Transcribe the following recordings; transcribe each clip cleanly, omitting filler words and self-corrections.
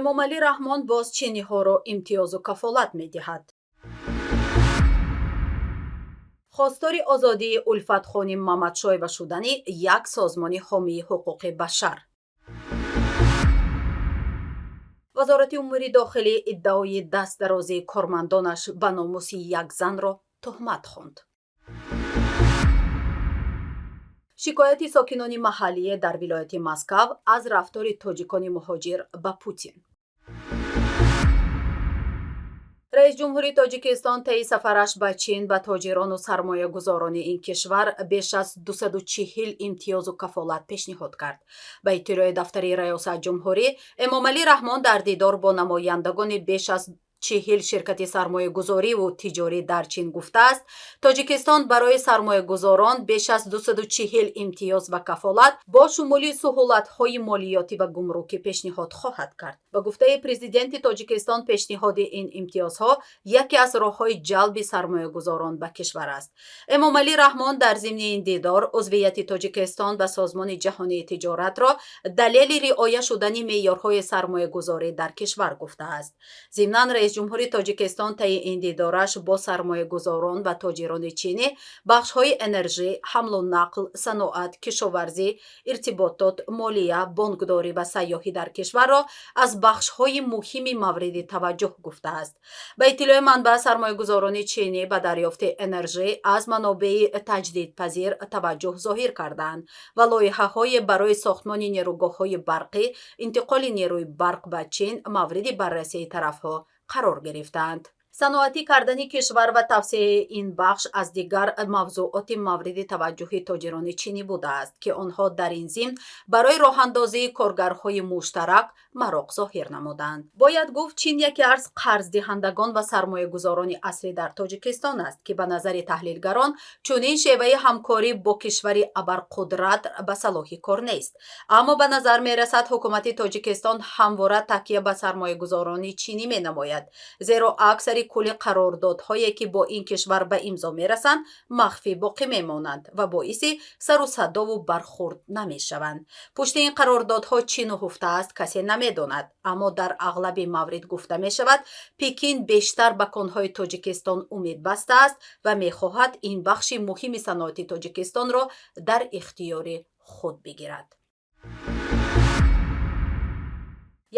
Эмомалӣ Раҳмон боз чиниҳоро имтиёзу кафолат медиҳад. Хостори озодии Улфатхоним Мамадшоева шудани як созмони ҳомии ҳуқуқи башар. Вазорати умури дохилӣ иддаои дастдарозии кормандонаш ба номуси як занро туҳмат хонд. Шикояти сокинони маҳаллие дар вилояти Москав аз рафтори тоҷикони муҳоҷир ба Путин. Раисҷумҳури Тоҷикистон таи сафараш ба Чин ба тоҷирону сармоягузорони ин кишвар беш аз 240 имтиёзу кафолат пешниҳод кард. Ба иттилои дафтари раёсат ҷумҳурӣ, Эмомалӣ Раҳмон дар дидор бо намояндагони беш аз 40 ширкати сармоягузориву тиҷорӣ дар Чин гуфтааст, Тоҷикистон барои сармоягузорон беш аз 240 имтиёз ва кафолат бо шумули суҳулатҳои молиётӣ ва гумрукӣ пешниҳод хоҳад кард. Ба гуфтаи президенти Тоҷикистон, пешниҳоди ин имтиёзҳо яке аз роҳҳои ҷалби сармоягузорон ба кишвар аст. Эмомалӣ Раҳмон дар зимни ин дидор узвияти Тоҷикистон ба Созмони ҷаҳонии тиҷоратро далели риоя шудани меъёрҳои сармоягузорӣ дар кишвар гуфтааст. Зимнан, раисҷумҳури Тоҷикистон таи ин дидораш бо сармоягузорон ва тоҷирони чинӣ бахшҳои энержӣ, ҳамлу нақл, саноат, кишоварзӣ, иртиботот, молия, бонкдорӣ ва сайёҳӣ дар кишварро аз бахшҳои муҳими мавриди таваҷҷӯҳ гуфтааст. Ба иттилои манбаъ, сармоягузорони чинӣ ба дарёфти энержӣ аз манобеи таҷдидпазир таваҷҷӯҳ зоҳир карданд ва лоиҳаҳое барои сохтмони нерӯгоҳҳои барқӣ, интиқоли нерӯи барқ ба Чин мавриди баррасии тарафҳо қарор гирифтаанд. Саноатӣ кардани кишвар ва тавсеаи ин бахш аз дигар мавзӯоти мавриди таваҷҷӯҳи тоҷирони чинӣ будааст, ки онҳо дар ин зимн барои роҳандозии коргарҳои муштарак мароқ зоҳир намуданд. Бояд гуфт, Чин яке аз қарздиҳандагон ва сармоягузорони аслӣ дар Тоҷикистон аст, ки ба назари таҳлилгарон чунин шеваи ҳамкорӣ бо кишвари абарқудрат ба салоҳи кор нест. Аммо ба назар мерасад, ҳукумати Тоҷикистон ҳамвора такя ба сармоягузорони чинӣ менамояд, зеро аксари кулли қарордодҳое, ки бо ин кишвар ба имзо мерасанд, махфӣ боқӣ мемонанд ва боиси сару садову бархурд намешаванд. Пушти ин қарордодҳо чӣ нуҳуфтааст, касе намедонад, аммо дар ағлаби маврид гуфта мешавад, Пекин бештар ба конҳои Тоҷикистон умед бастааст ва мехоҳад ин бахши муҳими саноати Тоҷикистонро дар ихтиёри худ бигирад.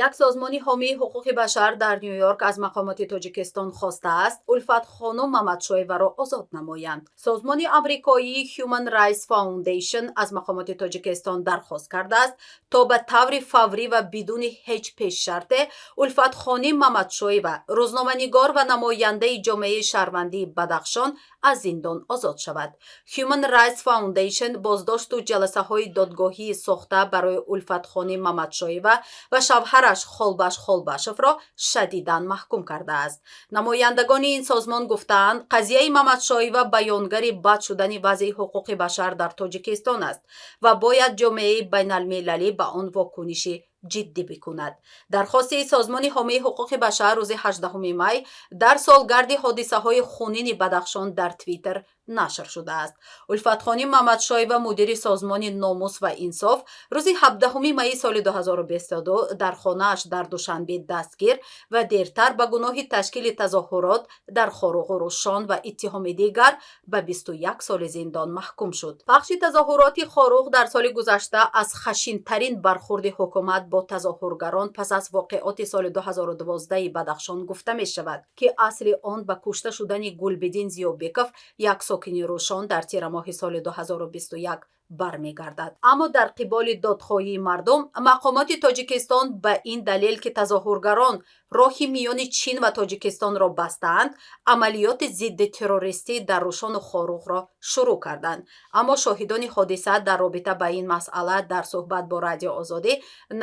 Як созмони ҳомии ҳуқуқи башар дар Ню-Йорк аз мақомоти Тоҷикистон хостааст, Улфатхонум Мамадшоеваро озод намоянд. Созмони амрикоии Human Rights Foundation аз мақомоти Тоҷикистон дархост кардааст, то ба таври фаврӣ ва бидуни ҳеҷ пешшарте Улфатхоним Мамадшоева, рӯзноманигор ва намояндаи ҷомеаи шаҳрвандии Бадахшон, аз зиндон озод шавад. Human Rights Foundation боздошту ҷаласаҳои додгоҳии сохта барои Улфатхоним Мамадшоева ва шавҳараш Холбаш Холбашовро шадидан маҳкум кардааст. Намояндагони ин созмон гуфтаанд, қазияи Мамадшоева баёнгари бад шудани вазъи ҳуқуқи башар дар Тоҷикистон аст ва бояд ҷомеаи байналмилалӣ ба он вокуниши ҷиддӣ бикунад. Дархости созмони ҳомии ҳуқуқи башар рӯзи 18 май дар солгарди ҳодисаҳои хунини Бадахшон дар Твиттер нашр шудааст. Улфатхоним Мамадшоева, мудири созмони Номус ва инсоф, рӯзи 17 майи соли 2022 дар хонааш дар Душанбе дастгир ва дертар ба гуноҳи ташкили тазоҳурот дар Хоруғу Рӯшон ва иттиҳоми дигар ба 21 соли зиндон маҳкум шуд. Пахши тазоҳуроти Хоруғ дар соли гузашта аз хашинтарин бархурди ҳукумат бо тазоҳургарон пас аз воқеоти соли 2012 Бадахшон гуфта мешавад, ки асли он ба кушта шудани Гулбиддин Зиёбеков, як сокини Рӯшон, дар тирамоҳи соли 2021 бармегардад. Аммо дар қиболи додхоҳии мардум мақомоти Тоҷикистон ба ин далел, ки тазоҳургарон роҳи миёни Чин ва Тоҷикистонро бастаанд, амалиёти зидди террористӣ дар Рӯшону Хоруғро шурӯъ карданд. Аммо шоҳидони ҳодиса дар робита ба ин масъала дар суҳбат бо Радио Озодӣ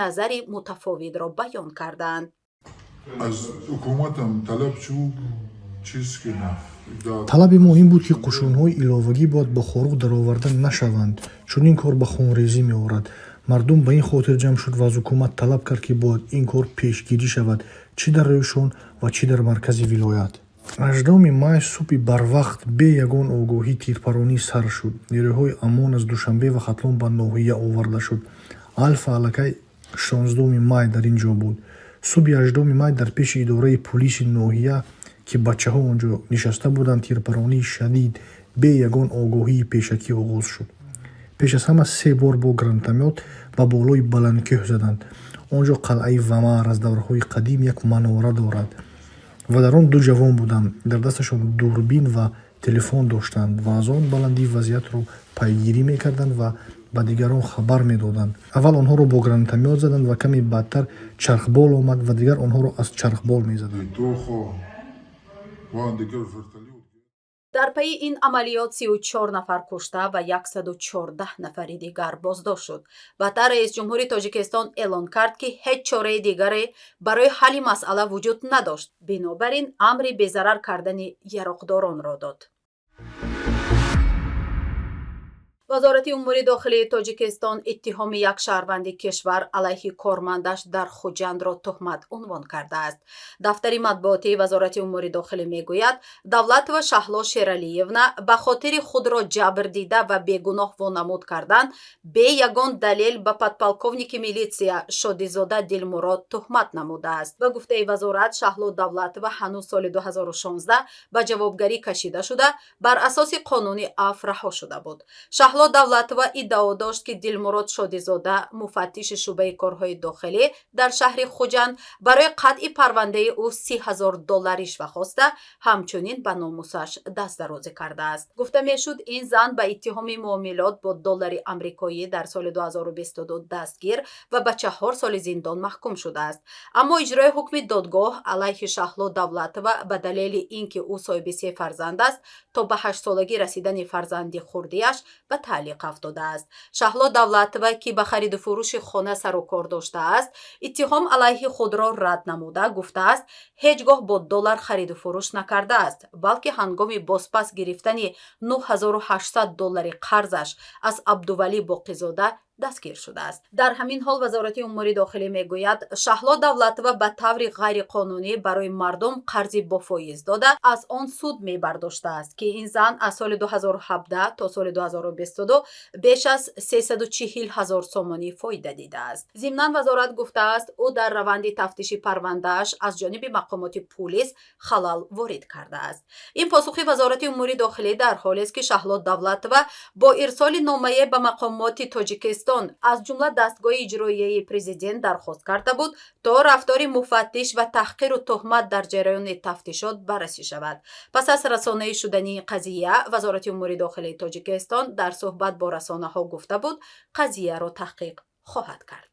назари мутафовитро баён карданд. Аз ҳукуматам талаб чу чиз ки на. Талаби мо ин буд, ки қушунҳои иловагӣ бояд ба Хоруғ дароварда нашаванд, чун ин кор ба хунрезӣ меорад. Мардум ба ин хотир ҷамъ шуд ва аз ҳукумат талаб кард, ки бояд ин кор пешгирӣ шавад, чӣ дар Рӯшон ва чӣ дар маркази вилоят. 18 май субҳи барвақт бе ягон огоҳӣ тирпаронӣ сар шуд. Нерӯҳои ОМОН аз Душанбе ва Хатлон ба ноҳия оварда шуд. Алфа аллакай 16 май дар ин ҷо буд. Субҳи 8 май дар пеши идораи пулиси ноҳия, ки бачаҳо он ҷо нишаста буданд, тирпаронии шадид бе ягон огоҳии пешакӣ оғоз шуд. Пеш аз ҳама се бор бо гранатомёт ба болои баландкӯҳ заданд. Он ҷо қалъаи Вамар аз давраҳои қадим як манора дорад ва дар он ду ҷавон буданд, дар дасташон дурбин ва телефон доштанд ва аз он баландӣ вазъиятро пайгирӣ мекарданд ва ба дигарон хабар медоданд. Аввал онҳоро бо гранатомёт заданд ва каме баъдтар чархбол омад ва дигар онҳоро аз чархбол мезаданд. Тоха ва дигар вертолёт. Дар пайи ин амалиёт 34 нафар кушта ва 114 нафари дигар боздошт шуд. Баъдтар раисҷумҳури Тоҷикистон эълон кард, ки ҳеҷ чораи дигаре барои ҳалли масъала вуҷуд надошт, бинобар ин амри безарар кардани яроқдоронро дод. Вазорати умури дохилии Тоҷикистон иттиҳоми як шаҳрванди кишвар алайҳи кормандаш дар Хуҷандро туҳмат унвон кардааст. Дафтари матбуотии Вазорати умури дохилӣ мегӯяд, Давлатова Шаҳло Шералиевна ба хотири худро ҷабр дида ва бегуноҳ вонамуд кардан бе ягон далел ба подполковники милитсия Шодизода Дилмурод туҳмат намудааст. Ба гуфтаи вазорат, Шаҳло Давлатова ҳанӯз соли 2016 ба ҷавобгарӣ кашида шуда, бар асоси қонуни афв раҳо шуда буд. Шаҳло Давлатова иддао дошт, ки Дилмурод Шодизода, муфаттиши шӯъбаи корҳои дохилӣ дар шаҳри Хуҷанд, барои қатъи парвандаи ӯ 30 000 доллар ришва хоста, ҳамчунин ба номусаш дастдарозӣ кардааст. Гуфта мешуд, ин зан ба иттиҳоми муомилот бо доллари амрикоӣ дар соли 2022 дастгир ва ба 4 соли зиндон маҳкум шудааст. Аммо иҷрои ҳукми додгоҳ алайҳи Шаҳло Давлатова ба далели ин ки ӯ соҳиби се фарзанд аст, то ба ҳаштсолагӣ расидани фарзанди хурдиаш ба таълиқ афтодааст. Шаҳло Давлатова, ки ба хариду фурӯши хона сару кор доштааст, иттиҳом алайҳи худро рад намуда, гуфтааст, ҳеҷ гоҳ бо доллар хариду фурӯш накардааст, балки ҳангоми бозпас гирифтани 9800 доллари қарзаш аз Абдувалӣ Боқизода дастгир шудааст. Дар ҳамин ҳол Вазорати умури дохилӣ мегӯяд, Шаҳло Давлатова ба таври ғайриқонунӣ барои мардум қарзи бофоиз дода, аз он суд мебардоштааст, ки ин зан аз соли 2017 то соли 2022 беш аз 340 ҳазор сомонӣ фоида дидааст. Зимнан вазорат гуфтааст, ӯ дар раванди тафтиши парвандааш аз ҷониби мақомоти пулис халал ворид кардааст. Ин посухи Вазорати умури дохилӣ дар ҳолест, ки Шаҳло Давлатова бо ирсоли номае ба мақомоти Тоҷикистон, аз ҷумла дастгоҳи иҷроияи президент, дархост карда буд, то рафтори муфаттиш ва таҳқиру туҳмат дар ҷараёни тафтишот баррасӣ шавад. Пас аз расонаӣ шудани ин қазия Вазорати умури дохилии Тоҷикистон дар суҳбат бо расонаҳо гуфта буд, қазияро таҳқиқ хоҳад кард.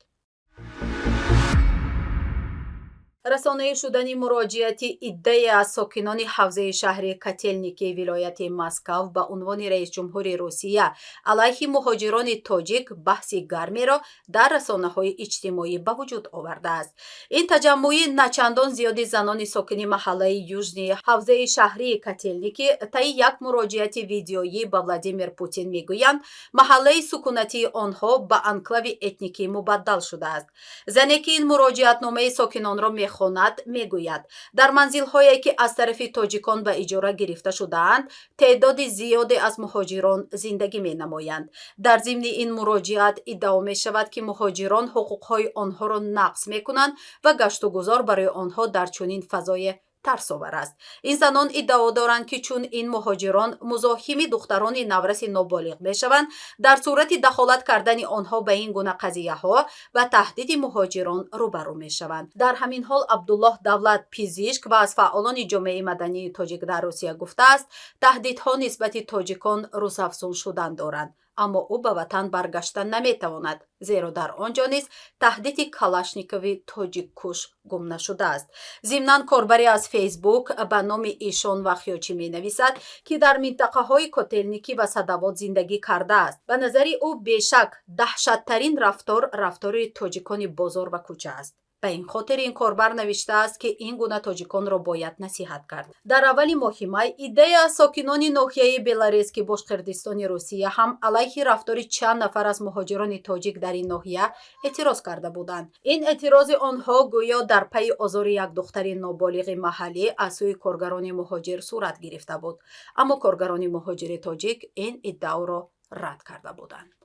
Расонаӣ шудани муроҷиати иддае аз сокинони ҳавзаи шаҳри Котелники вилояти Москав ба унвони раисҷумҳури Русия алайҳи муҳоҷирони тоҷик баҳси гармеро дар расонаҳои иҷтимоӣ ба вуҷуд овардааст. Ин таҷаммӯи начандон зиёди занони сокини маҳаллаи Южный ҳавзаи шаҳрии Котелники таи як муроҷиати видеоӣ ба Владимир Путин мегӯянд, маҳаллаи сукунатии онҳо ба анклави этникӣ мубаддал шудааст. Зане, ки ин муроҷиатномаи сокинонро мехонад, мегӯяд, дар манзилҳое, ки аз тарафи тоҷикон ба иҷора гирифта шудаанд, теъдоди зиёде аз муҳоҷирон зиндагӣ менамоянд. Дар зимни ин муроҷиат иддао мешавад, ки муҳоҷирон ҳуқуқҳои онҳоро нақз мекунанд ва гаштугузор барои онҳо дар чунин фазое тарсовар аст. Ин занон иддао доранд, ки чун ин муҳоҷирон музоҳими духтарони навраси ноболиғ мешаванд, дар сурати дахолат кардани онҳо ба ин гуна қазияҳо ба таҳдиди муҳоҷирон рӯбарӯ мешаванд. Дар ҳамин ҳол Абдуллоҳ Давлат, пизишк ва аз фаъолони ҷомеаи мадании тоҷик дар Русия, гуфтааст, таҳдидҳо нисбати тоҷикон рӯзафзун шудан доранд, аммо ӯ ба ватан баргашта наметавонад, зеро дар он ҷо низ таҳдиди Калашникови тоҷиккуш гум нашудааст. Зимнан корбаре аз Фейсбук ба номи Ишон Вахёчӣ менависад, ки дар минтақаҳои Котелникӣ ва Садовод зиндагӣ кардааст. Ба назари ӯ, бешак, даҳшаттарин рафтор рафтори тоҷикони бозор ва кӯча аст. Ба ин хотир ин корбар навиштааст, ки ин гуна тоҷиконро бояд насиҳат кард. Дар аввали моҳи май иддае аз сокинони ноҳияи Белорецки Бошқирдистони Русия ҳам алайҳи рафтори чанд нафар аз муҳоҷирони тоҷик дар ин ноҳия эътироз карда буданд. Ин эътирози онҳо гӯё дар пайи озори як духтари ноболиғи маҳаллӣ аз сӯи коргарони муҳоҷир сурат гирифта буд, аммо коргарони муҳоҷири тоҷик ин иддаоро рад карда буданд.